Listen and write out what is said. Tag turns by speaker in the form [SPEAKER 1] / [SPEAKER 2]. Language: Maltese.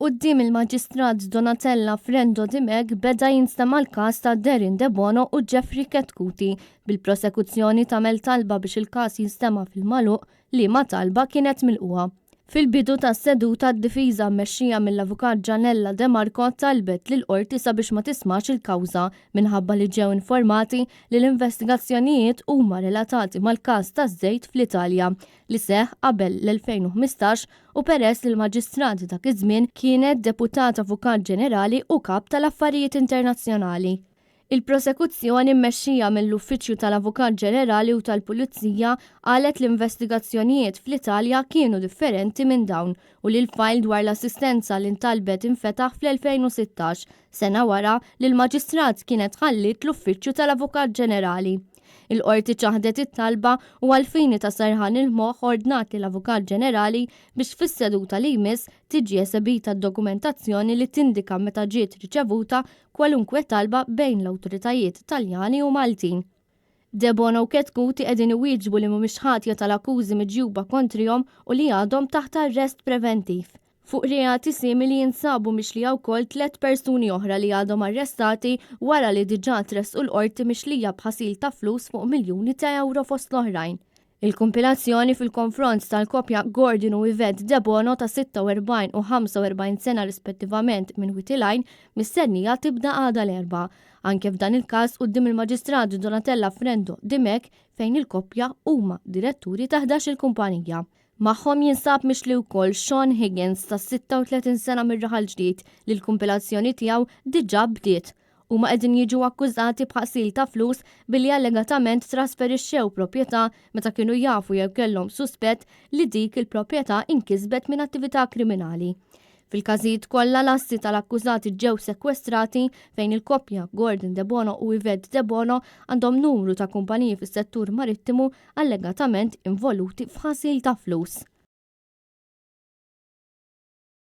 [SPEAKER 1] Quddiem il-Maġistrat Donatella Frendo Dimech beda jinstema' l-każ ta' Darren Debono u Jeffrey Chetcuti, bil-prosekuzzjoni tagħmel talba biex il-każ jinstema' fil-magħluq, liema talba kienet milqugħa. Fil-bidu tas-seduta d-difiża mmexxija mill-Avukat Gianella De Marco talbet lill-Qorti sabiex ma tismax il-kawża minħabba li ġew informati li l-investigazzjonijiet huma relatati mal-każ taż-żejt fl-Italja li seħħ qabel l-2015 u peress li l-Maġistrat dak iż-żmien kienet Deputat Avukat Ġenerali u Kap tal-Affarijiet Internazzjonali. Il-prosekuzzjoni mmexxija mill-Uffiċċju tal-Avukat Ġenerali u tal-Pulizija qalet li investigazzjonijiet fl-Italja kienu differenti minn dawn u li l-fajl dwar l-assistenza li ntalbet infetaħ fl-2016, sena wara li l-Maġistrat kienet ħalliet l-Uffiċċju tal-Avukat Ġenerali. Il-Qorti ċaħdet it-talba u għall-fini ta' serħan il-moħħ ordnat lill-Avukat Ġenerali biex fis-seduta li jmiss tiġi esebita d-dokumentazzjoni li tindika meta ġiet riċevuta kwalunkwe talba bejn l-awtoritajiet Taljani u Maltin. Debono u Chetcuti qegħdin iwieġbu li mhumiex ħatja tal-akkużi miġjuba kontrihom u li għadhom taħt arrest preventiv. Fuq reati simili jinsabu mixlija wkoll tlett persuni oħra li għadhom arrestati wara li diġà tressqu l-Qorti mixlija b'ħasil ta' flus fuq miljuni ta' ewro fost l-oħrajn. Il-kumpilazzjoni fil-konfront tal-koppja Gordon u Yvette Debono ta' 46 u 45 sena rispettivament minn Wied il-Għajn mistennija tibda għada l-Erbgħa. Anke f'dan il-każ quddiem il-Maġistrat Donatella Frendo Dimech fejn il-koppja huma diretturi ta' 11-il kumpanija. Magħhom jinsab mixli wkoll Sean Higgins ta' 36 sena mir-Raħal Ġdid li l-kumpilazzjoni tiegħu diġà bdiet. Huma qegħdin jiġu akkużati b'ħasil ta' flus billi allegatament trasferixxew proprjetà meta kienu jafu jew kellhom suspett li dik il-proprjetà inkisbet minn attività kriminali. Fil-każijiet kollha l-assi tal-akkużati ġew sekwestrati fejn il-koppja Gordon Debono u Yvette Debono għandhom numru ta' kumpaniji fis-settur marittimu allegatament involuti f'ħasil ta' flus.